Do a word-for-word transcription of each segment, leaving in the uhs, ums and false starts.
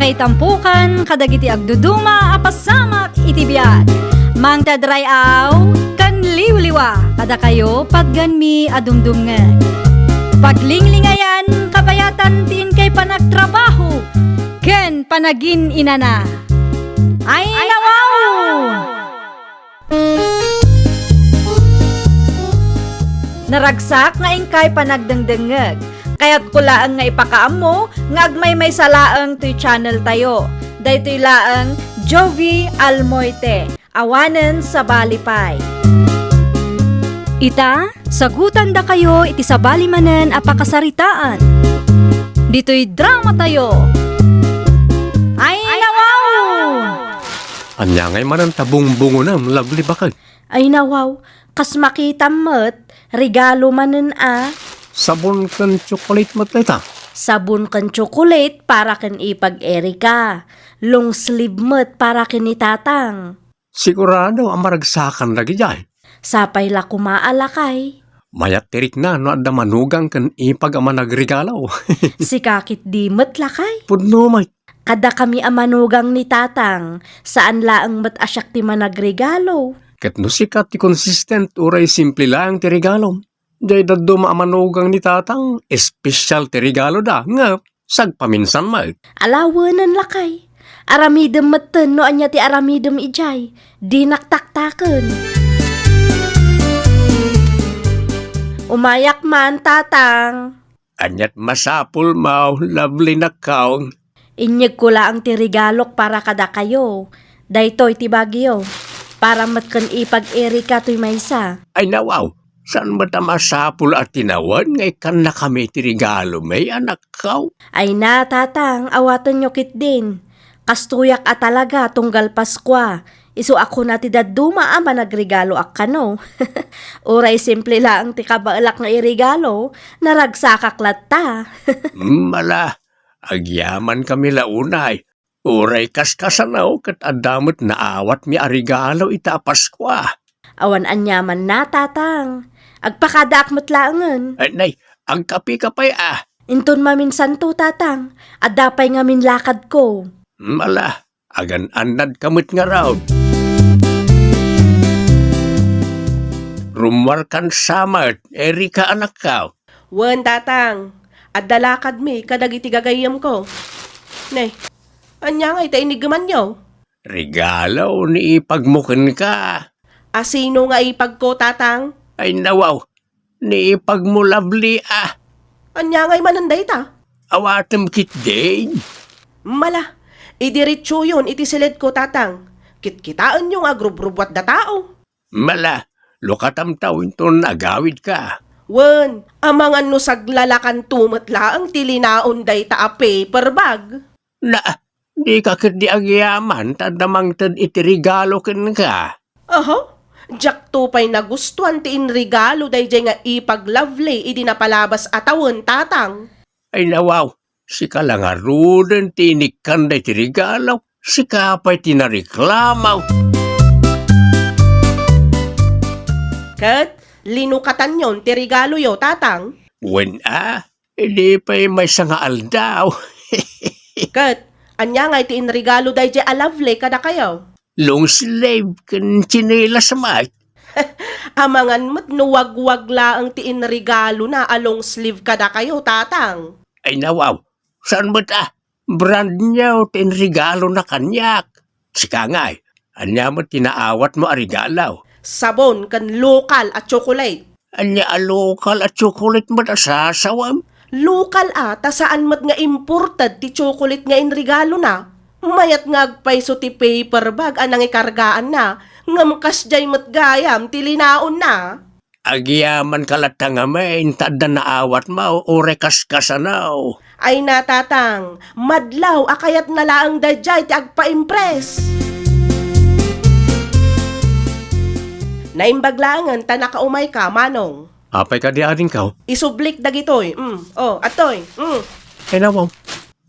Itampukan kadagiti agduduma a pasamak iti biag. Mangted ray-aw ken liwliwa kadakayo patgenmi a dumdumngeg. Paglinglingayan, kabayatan ti inkay panagtrabaho ken panagin-inana. Ay, nawaw! Naragsak nga inkay panagdengdengngeg. Kayatko laeng nga ipakaammo nga agmaymaysa laeng toy channel tayo. Daytoy laeng Jovie Almoite, awanen sabali pay. Ita, sagutandakayo iti sabali manen a pakasaritaan. Ditoy drama tayo. Ay, nawaw! Ania ngay manen ta bungbungonem, Lovely, bakay? Ay nawaw, kas makitam met, regalo manen a. Sabon ken tsokolate met dayta? Sabon ken tsokolate para ken ipag Erica. Long sleeve met para ken ni Tatang. Sigurado a maragsakan dagijay? Sapay la koma a lakay. Mayat ti rikna no adda manugang ken ipag a managregalo. Sika ketdi met lakay. Pudno met. Kadakami a manugang ni Tatang, saan laeng met a siak ti managregalo. Ket no sika ti consistent, uray simple laeng ti regalo. Diay dadduma a manugang ni Tatang, espesyal ti regaloda, ngem sagpaminsan met. Alawenen lakay. Aramidem metten no ania ti aramidem idiay. Dinak taktaken. Umayak man, Tatang. Aniat masapulmo, Lovely, nakkaw? Inyegko laeng ti regalok para kadakayo. Daytoy ti bagyo. Para met ken ipag Erica toy maysa. Ay nawaw, saan met a masapul a tinawen nga ikkannakami ti regalomi, anakkaw? Ay na, Tatang, awatenyo ketdin. Kastoyak a talaga tunggal Paskua. Isu a kuna ti dadduma a managregaloak kano. Uray simple laeng ti kabaelak nga iregalo, naragsakak latta. Mala, agyamankami la unay. Uray kaskasano ket adda met naawatmi a regalo ita a Paskua. Awan aniamanna, Tatang. Agpakadaak met laengen. Ay, nay, agkapika pay a. Inton maminsanto, Tatang. Adda pay ngamin lakadko. Mala, agan-annadka met ngarud. Rummuarkan sa met, Erica, anakko. Wen, Tatang. Adda lakadmi kadagiti gagayyemko. Ne, ania ngay ta iniggemanyo? Regalo ni ipagmo kenka. A sino nga ipagko, Tatang? Ay, nawaw. Ni ipagmo, Lovely, a. Ania ngay manen dayta? Awatem ketdi. Mala, idiretsoyon iti siledko, Tatang. Kitkitaenyo nga agrubrubbuat da tao. Mala, lukatamtaw inton agawidka. Wen, amangan no saglalakanto met laeng ti linaon dayta a paper bag. Na, dika ketdi agyaman ta adda mangted iti regalo kenka. Aha, diakto pay nagustuan ti inregalo daydiay nga ipag Lovely idi napalabas a tawen, Tatang. Ay nawaw, sika la ngaruden ti inikkan daytoy regalo, sika pay ti nareklamo. Ket linukatanyon ti regaloyo, Tatang? Wen a, idi pay maysa nga aldaw. Ket ania ngay ti inregalo daydiay a Lovely kadakayo? Long sleeve ken tsinelas met. Amangan met no wagwag laeng ti inregalona a long sleeve kadakayo, Tatang. Ay nawaw, saan met a, brand new ti inregalona kaniak. Sika ngay, ania met ti naawatmo a regalo? Sabon ken lokal a tsokolate. Ania a lokal a tsokolate met a sasawem? Lokal a, ta saan met nga imported ti tsokolate nga inregalona. Mayat nga agpayso ti paper bag a nangikargaanna, ngem kasdiay met gayam ti linaonna. Agyamanka latta ngamin ta adda naawatmo, uray kaskasano. Ay na, Tatang, madlaw a kayatna laeng daydiay ti agpa-impress. Naimbag laengen ta nakaumayka, Manong. Apay kadi adingko? Isublik dagitoy. Mm. Oh, adtoy. Mm. Ay, nawaw.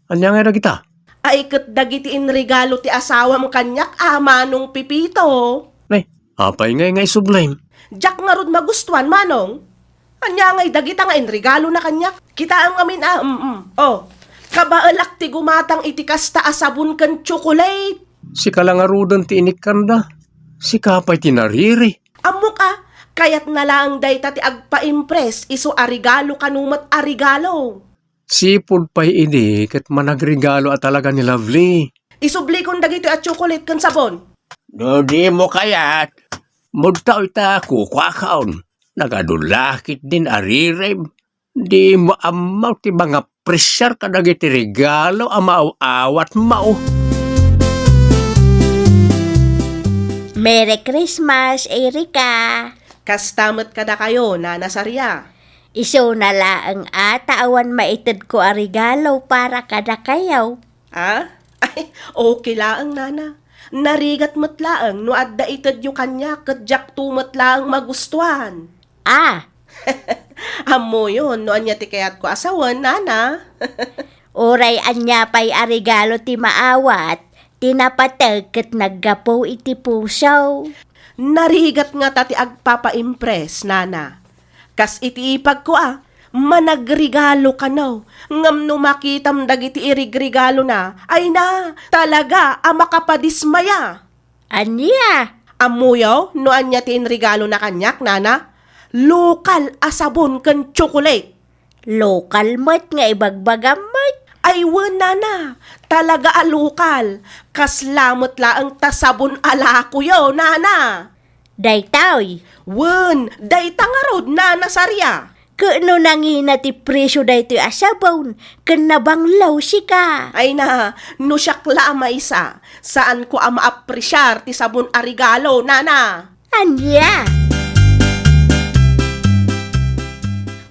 Ania ngay dagita? Ay, ket dagiti inregalo ti asawam kaniak a Manong Pepito. Nay, apay ngay nga isublim? Diak ngarud magustuan, Manong. Ania ngay dagita nga inregalona kaniak? Kitaem ngamin a, mm, mm. Oh, Kabaelak ti gumatang iti kasta a sabon ken tsokolate. Sika la ngaruden ti inikkanda. Sika pay ti nariri. Ammok a, kayatna laeng dayta ti agpa-impress isu a regalo kano met a regalo. Sipud pay idi ket managregalo a talaga ni Lovely. Isublikon dagitoy a tsokolate ken sabon. No dimo kayat, mudtaw ita kukuakaon. Nagadu la ketdin a ririb. Dimo ammo ti mangapresiar kadagiti regalo a maaw-awatmo. Merry Christmas, Erika! Kasta met kadakayo, Nana Saria. Isuna laeng a ta awan maitedko a regalo para kadakayo. Ah? Ay, okay laeng, Nana. Narigat met laeng no adda itedyo kaniak ket diakto met laeng magustuan. Ah! Ammoyon no ania ti kayatko a sawen, Nana. Uray ania pay a regalo ti maawat, ti napateg ket naggapu iti puso. Narigat ngata ti agpapa-impress, Nana. Kas iti ipagko a, managregalo kano, ngem no makitam dagiti irigregalona, ay na, talaga a makapadismaya. Ania? Ammoyo no ania ti inregalona kaniak, Nana? Lokal a sabon ken tsokolate. Lokal met nga ibagbagam met. Ay wen, Nana, talaga a lokal. Kasla met laeng ta sabon a lakoyo, Nana. Daytoy. Wen, dayta ngarud, Nana Saria. Ket no nangina ti presio daytoy a sabon, ken nabanglaw sika. Ay na, no siak la a maysa, saanko a maapresiar ti sabon a regalo, Nana. Ania?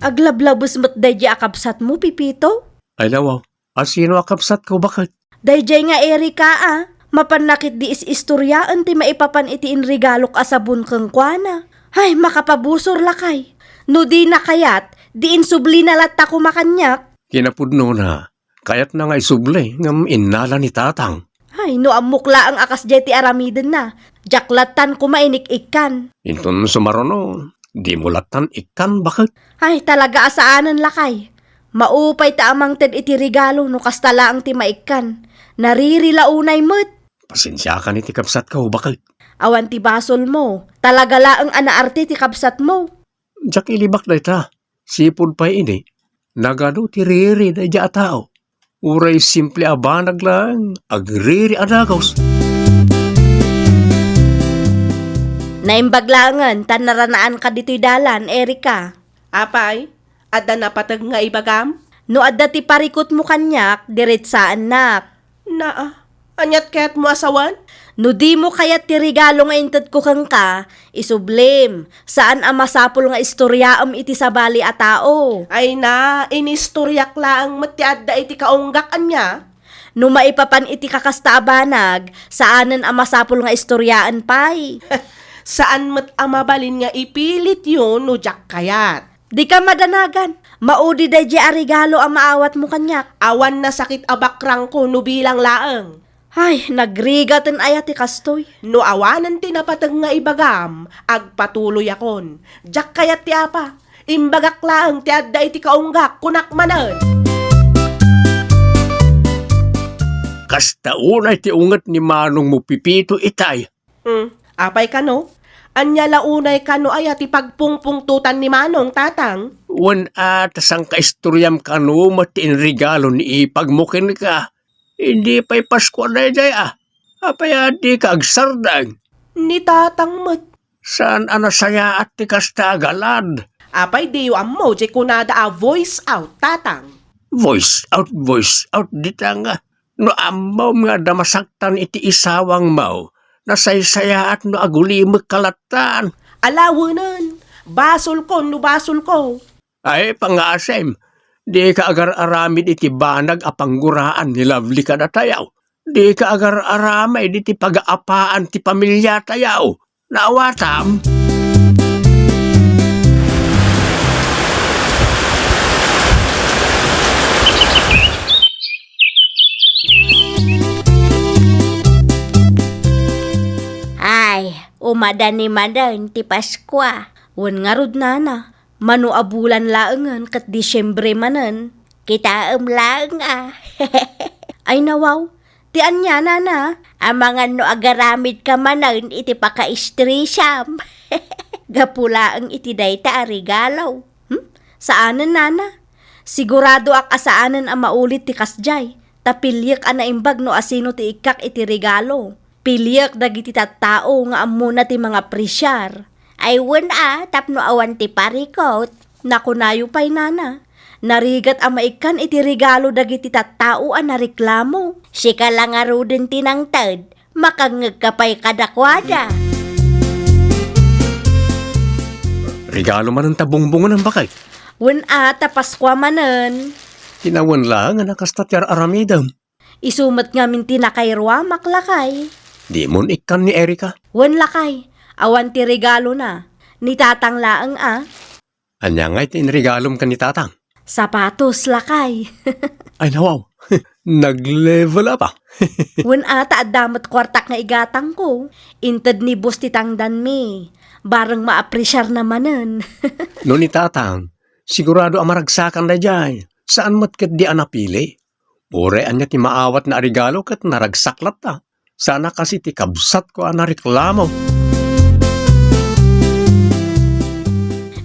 Aglablabes met daydi a kabsatmo, Pipito? Ay, lawaw. A sino a kabsatko, baket? Daydiay nga Erika a, mapanna ketdi is-istoriaen ti maipapan iti inregalok a sabon kenkuana. Ay, makapabusor lakay. No dina kayat, di insublina latta koma kaniak. Kinapudnona, kayatna nga isubli, ngem innala ni tatang. Ay, no ammok laeng a kasdiay ti aramidenna, diak lattan koma inik-ikkan. Inton sumaruno, dimo lattan ikkan, baket? Ay, talaga a saanen lakay. Maupay ta amangted iti regalo no kasta laeng ti maikkan. Nariri la unay met. Pasensiakan iti kabsatko, baket. Awan ti basolmo. Talaga laeng a naarte ti kabsatmo. Diak ilibak dayta. Sipud pay idi, nagadu ti riri daydiay a tao. Uray simple a banag laeng, agriri a dagus. Naimbag laengen ta naranaanka ditoy dalan, Erika. Apay, adda napateg nga ibagam? No adda ti parikutmo kaniak, diretsaennak. Naa, aniat kayatmo a sawen? No dimo kayat ti regalo nga intedko kenka, isublim. Saan a masapul nga istoriaem iti sabali a tao. Ay na, inistoriak laeng met ti adda iti kaunggak, ania? No maipapan iti kakasta a banag, saanen a masapul nga istoriaen pay. Saan met a mabalin nga ipilityo no diak kayat. Dika madanagan. Maudi daydiay a regalo a maawatmo kaniak. Awan nasakit a bakrangko no bilang laeng. Ay, nagrigaten aya ti kastoy? No awanen ti napateg nga ibagam, agpatuloyakon. Diak kayat ti apa. Imbagak laeng ti adda iti kaunggak, kunak manen. Kasta unay ti unget ni manongmo Pipito itay. Hmm, apay kano? Ania la unay kano aya ti pagpungpungtotan ni Manong, Tatang? Wen a, ta sangkaistoriam kano met ti inregalo ni ipagmo kenka. Idi pay Paskua daydiay a. Apay a dika agsardeng? Ni Tatang met. Saan a nasayaat ti kasta a galad? Apay diyo ammo, di kunada a voice out, Tatang. Voice out, voice out, dita nga. No ammom nga adda masaktan iti isawangmo, nasaysayaat no agulimekka lattan. Alawenen, basolko no basolko. Ay, pangasem, dika agar-aramid iti banag a pangguraan ni Lovely kadatayo. Dika agar-aramid iti pagaapaan ti pamiliatayo. Naawatam? Ay, umadani manen ti Paskua. Wen ngarud, nana, mano a bulan laengen ket Disiembre manen. Kitaem laeng a. Ay nawaw, ti ania, nana? Amangan no agaramidka manen iti pakaistresam. Gapu laeng iti dayta a regalo. Hmm? Saanen, nana? Siguradoak a saanen a maulit ti kasdiay. Ta piliek a naimbag no asino ti ikkak iti regalo. Piliek dagiti tattao nga ammona ti mangapresiar. Ay wen a, tapno awan ti parikut. Nakunayo pay, nana. Narigat a maikkan iti regalo dagiti tattao a nareklamo. Sika la ngaruden ti nangted. Makangngegka pay kadakuada. Regalo manen ta bungbungonem, baket? Wen a, ta Paskua manen. Kitaem laeng a kasta ti ar-aramidem. Isu met ngamin ti nakairuamak, lakay. Dimon ikkan ni Erika? Wen, lakay. Awan ti regalona. Ni tatang laeng a. Ania ngay ti inregalom ken ni tatang? Sapatos, lakay. Ay, nawaw. Nag-level up a. Wen a, ta adda met kuartak nga igatangko. Inted ni boss ti tangdanmi. Bareng maapresiarna manen. No ni tatang, sigurado a maragsakan daydiay. Saan met ketdi a napili. Uray ania ti maawatna a regalo ket naragsak latta. Saan a kasi ti kabsatko a nareklamo.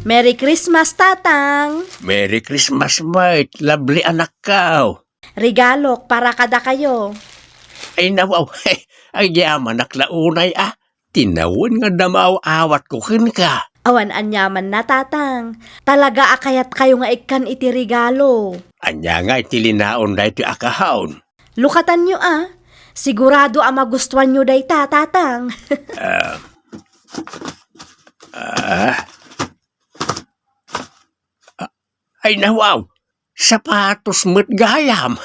Merry Christmas, Tatang! Merry Christmas met, lovely anakko! Regalok para kadakayo. Ay, nawaw, agyamanak la unay a. Tinawen nga adda maaw-awatko kenka. Awan aniamanna, Tatang. Talaga a kayatkayo nga ikkan iti regalo. Ania nga iti linaon daytoy a kahaon? Lukatanyo a. Sigurado a magustuanyo dayta, Tatang. Ah. Ah. Ay, nawaw! Sapatos met gayam!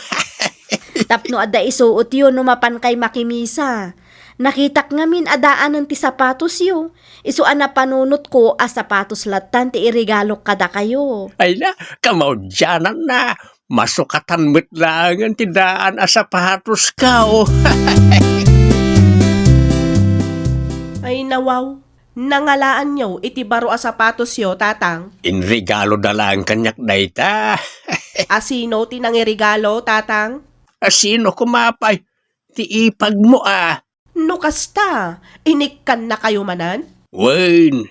Tapno adda isuotyo no mapankay makimisa. Nakitak ngamin a daanen ti sapatosyo. Isu a napanunotko a sapatos lattan ti iregalok kadakayo. Ay na, kamaudiananna. Masukatan met laengen ti daan a sapatosko. Ay, nawaw. Nangalaanyo iti baro a sapatosyo, Tatang? Inregaloda laeng kaniak dayta. Asino ti nangiregalo, Tatang? Asino koma pay? Ti ipagmo a. No kasta, inikkannakayo manen? Wen,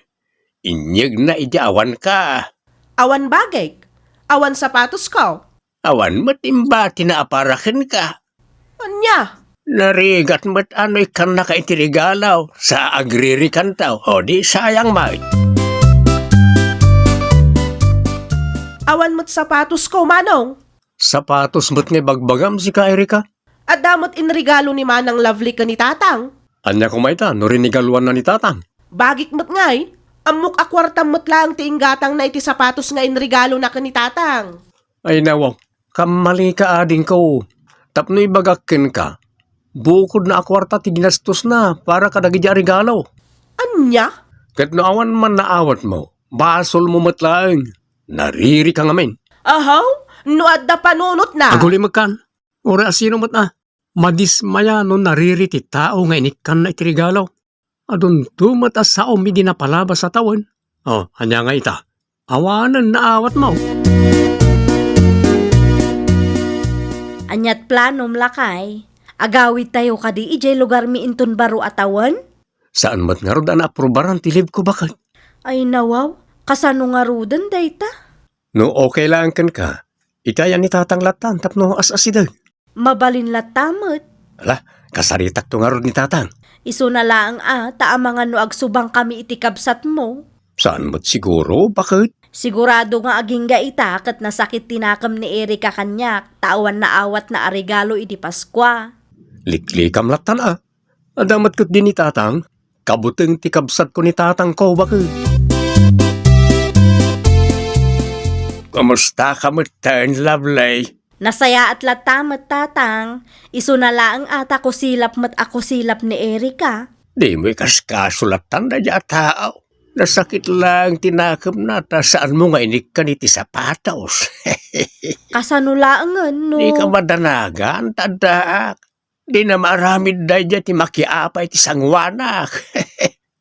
inyegna idi awanka. Awan bagik, awan sapatosko. Awan met imbatina a para kenka. Ania? Narigat met a no ikkannaka iti regalo, sa agririkanto, o di sayang met. Awan met sapatosko, Manong. Sapatos met nga ibagbagam, sika, Erika? Adda met inregalo ni Manang Lovely ken ni Tatang. Ania koma ita no rinigaluanna ni Tatang? Bagik met ngay, ammok a kuartam met laeng ti inggatangna iti sapatos nga inregalona ken ni Tatang. Ay, nawaw, kammalika, adingko. Tapno ibagak kenka, bukodna a kuarta ti ginastosna para kadagidi a regalo. Ania? Ket no awan man naawatmo, basolmo met laeng. Naririka ngamin. Ahaw, no adda panunotna. Agulimekkan. Uray asino met a, madismaya no nariri ti tao nga inikkanna iti regalo. Adunto met a saom idi napalabas a tawen. O, ania nga ita? Awanen naawatmo. Aniat planom, lakay? Agawidtayo kadi idiay lugarmi inton baro a tawen? Saan met ngarud a naaprubaran ti leave ko, baket? Ay, nawaw, kasano ngaruden dayta? No okay laeng kenka, itayan ni Tatang lattan tapno as-asideg. Mabalin latta met. Ala, kasaritakto ngarud ni Tatang. Isuna laeng a, ta amangan no agsubangkami iti kabsatmo. Saan met siguro, baket? Sigurado nga agingga ita ket nasakit ti nakem ni Erika kaniak, ta awan naawatna a regalo idi Paskua. Liklikam lattan a. Adda met ketdi ni Tatang, kabuteng ti kabsatko ni Tatangko, baket. Kumusta ka metten, Lovely? Nasayaat latta met, Tatang. Isuna laeng a ta kusilap met a kusilap ni Erika. Dimo ikaskaso lattan daydiay a tao. Nasakit laeng ti nakemna ta saanmo nga inikkan iti sapatos. Kasano laengen no? Dika madanagan, ta addaak. Dina maaramid daydiay ti makiapay ti sanguanak.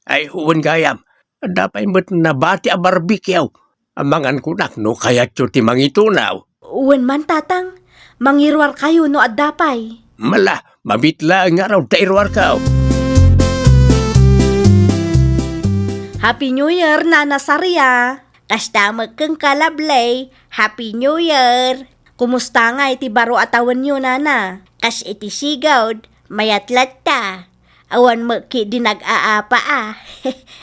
Ay, wen gayam, adda pay met nabati a barbecue. Amangan kunak no kayatyo ti mangitunaw. Wen man, Tatang, mangiruarkayo no adda pay. Mala, mamit laeng ngarud ta iruarko. Happy New Year, Nana Saria. Kasta met kenka, Lovely. Happy New Year. Kumusta ngay ti baro a tawenyo, Nana? Kas iti sigud, mayat latta. Awan met ketdi nag-aapa a.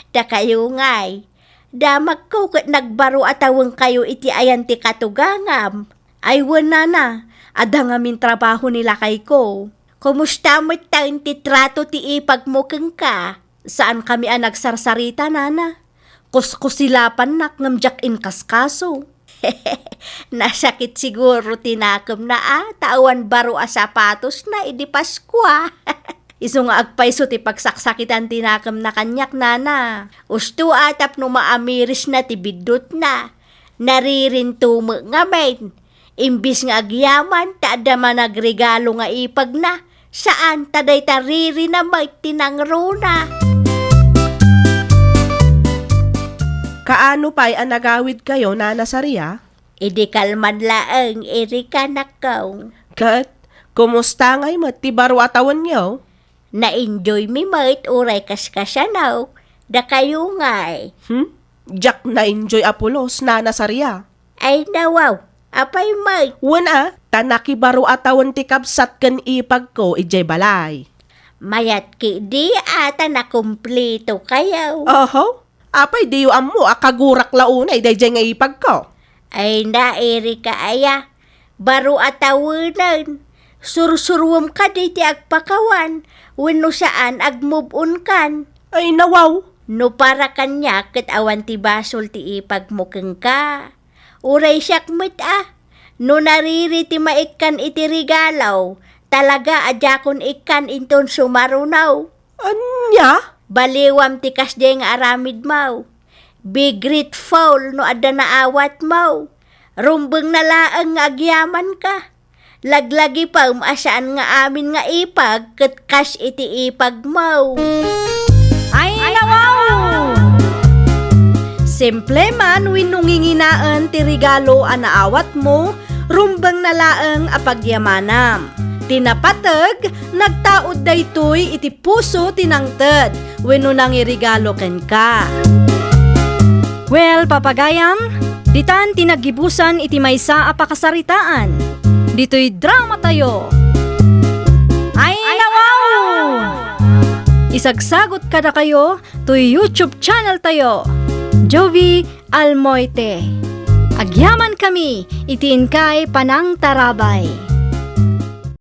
Dakayo ngay. Damagko ket nagbaro a tawenkayo iti ayan ti katugangam. Ay wen, Nana, adda ngamin trabaho ni lakayko. Kumusta metten ti trato ti ipagmo kenka? Saankami a nagsarsarita, Nana. Kuskusilapannak ngem diak inkaskaso. Nasakit siguro ti nakemna a, ta awan baro a sapatosna idi Paskua. Isu nga agpayso ti pagsaksakitan ti nakemna kaniak, Nana. Usto a tapno maamirisna ti biddutna. Naririnto met ngamin. Imbis nga agyaman ta adda managregalo nga ipagna, saan ta dayta ririna met ti nangruna. Kaano pay a nagawidkayo, Nana Saria? Idi kalman laeng, Erika, nakkaw. Ket, kumusta ngay met ti baro a tawenyo? Na-enjoy mi met uray kaskasano, dakayo ngay. Hmm? Diak na-enjoy a pulos, Nana Saria. Ay, nawaw, apay met? Wen a, ta nakibaro a tawen ti kabsat ken ipagko idiay balay. Mayat ketdi a ta nakumplitokayo. Oho, apay diyo ammo a kagurak la unay daydiay nga ipagko? Ay, na, Erika aya, baro a tawenen. Sursuruem kadi ti agpakawan, wenno saan, agmove-on kan. Ay, nawaw. No para kaniak ket awan ti basol ti ipagmo kenka. Uray siak met a, no nariri ti maikkan iti regalo, talaga a diakon ikkan inton sumaruno. Ania? Baliwam ti kasdiay nga aramidmo. Be grateful no adda naawatmo. Rumbengna laeng nga agyamanka. Laglagipem a saan nga amin nga ipag ket kas iti ipagmo. Ay, nawaw! Simple man wenno nginginaen ti regalo a naawatmo, rumbengna laeng a pagyamanam. Ti napateg, nagtaud daytoy iti puso ti nangted wenno nangiregalo kenka. Well, papagayam, ditan ti naggibusan iti maysa a pakasaritaan. Ditoy dramatayo. Ay, nawaw! Isagsagot kadakayo toy YouTube channel tayo, Jovi Almoite. Agyamankami iti inkay panangtarabay.